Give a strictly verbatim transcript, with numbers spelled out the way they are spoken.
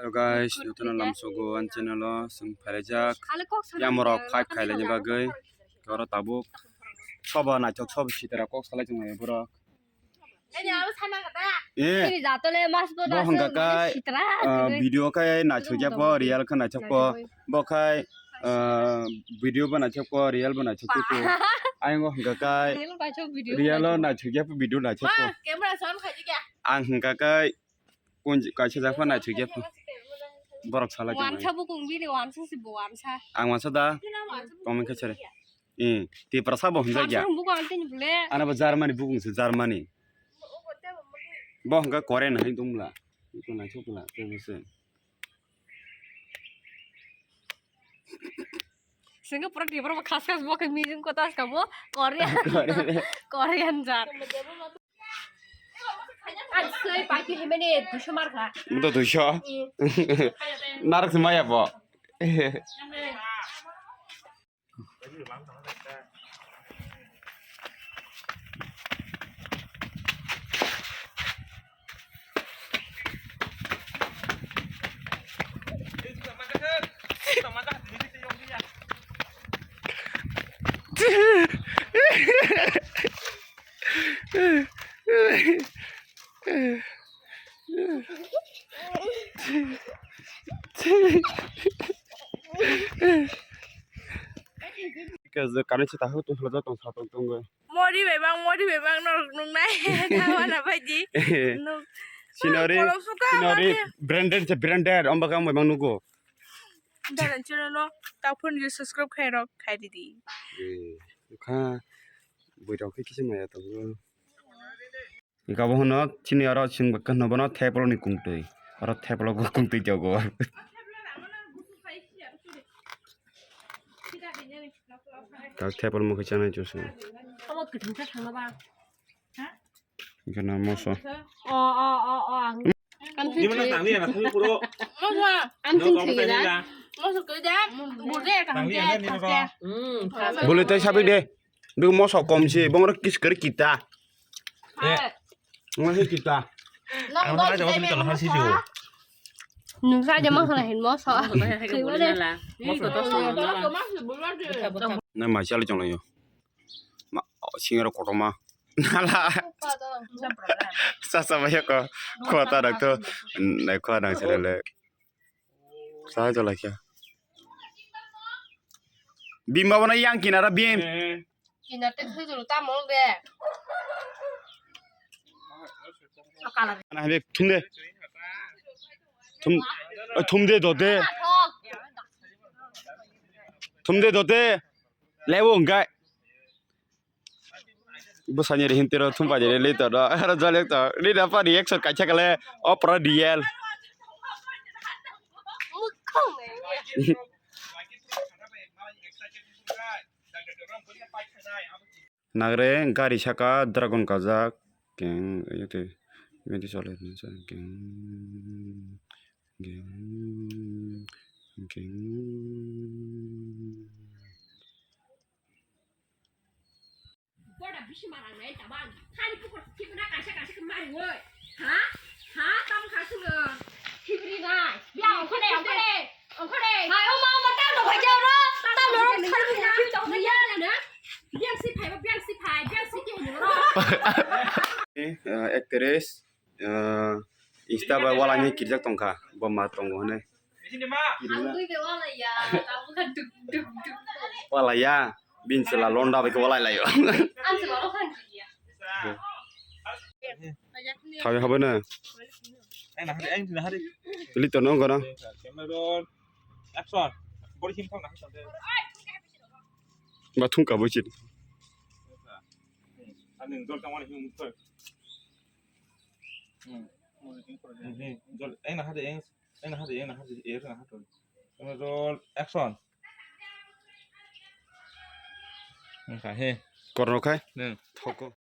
Hello guys, jotono lamsogo ani channel o chwng phaijak. Yamorok fight khailani bagwi. Oro tabuk soba naithok soba sitara kok salai tonglaio borok. Eh, bo hwnka kai, ah, video kai naithok ya po, real khe naithok po. Bo khai, ah, video bo naithok po, real bo naithok po. Ayang bo hwnka kai, real o naithok ya po, video naithok po. Ang hwnka kai, Kun kaisa jakha naithok ya po. Borok salai tongmani. Wansa bukung bini wansa si bo wansa. Ang wansa da? Comment khe sere. Eh, Tiprasa bo hwnjak ya. Wansa bukung ang tini bole. Ana bo Germany bukung se Germany. Bo hwnka Korean hai tongmla. Iko naithok pla tei bo se. Singapore Tiprasa bo khas khas bo khe mijing kota ska bo Korean. Korean. Korean jat. Ang soi paiki himani duiso markha. Wngto duiso? Narwk se maya bo. Kani se tahu tu hlo tong sa tong tong. Mori bai bang, mori bai bang norok nungnai. Thawana baidi. Nuk. Sinori, kolom suka sinori, mate. Branded se branded, omba kang bai bang nugo. Daran channel no, taphun je subscribe khai rok, khai didi. Eh, kha, bui rok khe kisa maya tongo. Ika bo hono chini oro chwng bwkha hwnwi bono thepolo ni kungtwi. Oro thepolo bo kungtwi jago. Kal thepolo mokhe chanai chwng se. Omo kwthwng khe thangna ba. Hwnkhe no moso. O, o, o, o, ang. Ang thwi thwi. Moso. Ang thwi thwi da. Moso koi da. Burde ka hwnkhe. Bole tai sabai de. Duk moso kom se, bongrok kis kari kita. Eh. Ngon se kita. Ang hai jawab tong ha si ju. Nung sa jama khana hin moso. Moso to. Na ma chali chong yo. Ma singero kotoma. Nala. Sasa ba yako. Kota dak to. Nai kota nang sele. Sa jala kya. Bim babo na yang kinara bim. Kinara te khujuru ta mol de. Na habe thum de. Thum, thum de do de. Thum de do de. Lewo ngai. Bwsani ri hintiro thumpai de le to do. Aro jolek to. Ri da pa reaction kaisa kale. O pro D L. Nagre gari saka dragon kajak. Keng, ayo te. Benti chole. Keng. Keng. Keng. Boda bisi marang nai tabang. Khali pukor thikna kaisa kaisa khe mari oi. Ha? Ha? Tam kha sung. Thibri nai. Ya, ongkhore, ongkhore. Ongkhore. Hai, o ma, o ma, tam no bhai jao ro. Tam no ro, khali pukor thik tong ya na. Biang si phai, biang si phai, biang si ke ro. Eh, actress. Ah, Insta bai walai ni kirjak tongkha, bo ma tongo hwnwi. Ang twi bai walai ya, tabuk kha duk, duk, duk. Walai ya, bini chwla londa bai khe walai laio. Ang chwla rok khan ya. Thawi habai na. Litor no gana. Camera roll, action. Body shim thang na. Ba thung ka bo chit. Ani dol tang wani him thoi. Hmm. Hmm, jol, eng na hade, eng, eng na hade, eng na hade, eng na hade. Eng roll, action. Eng kha, he. Korno khai? Hmm. Thoko.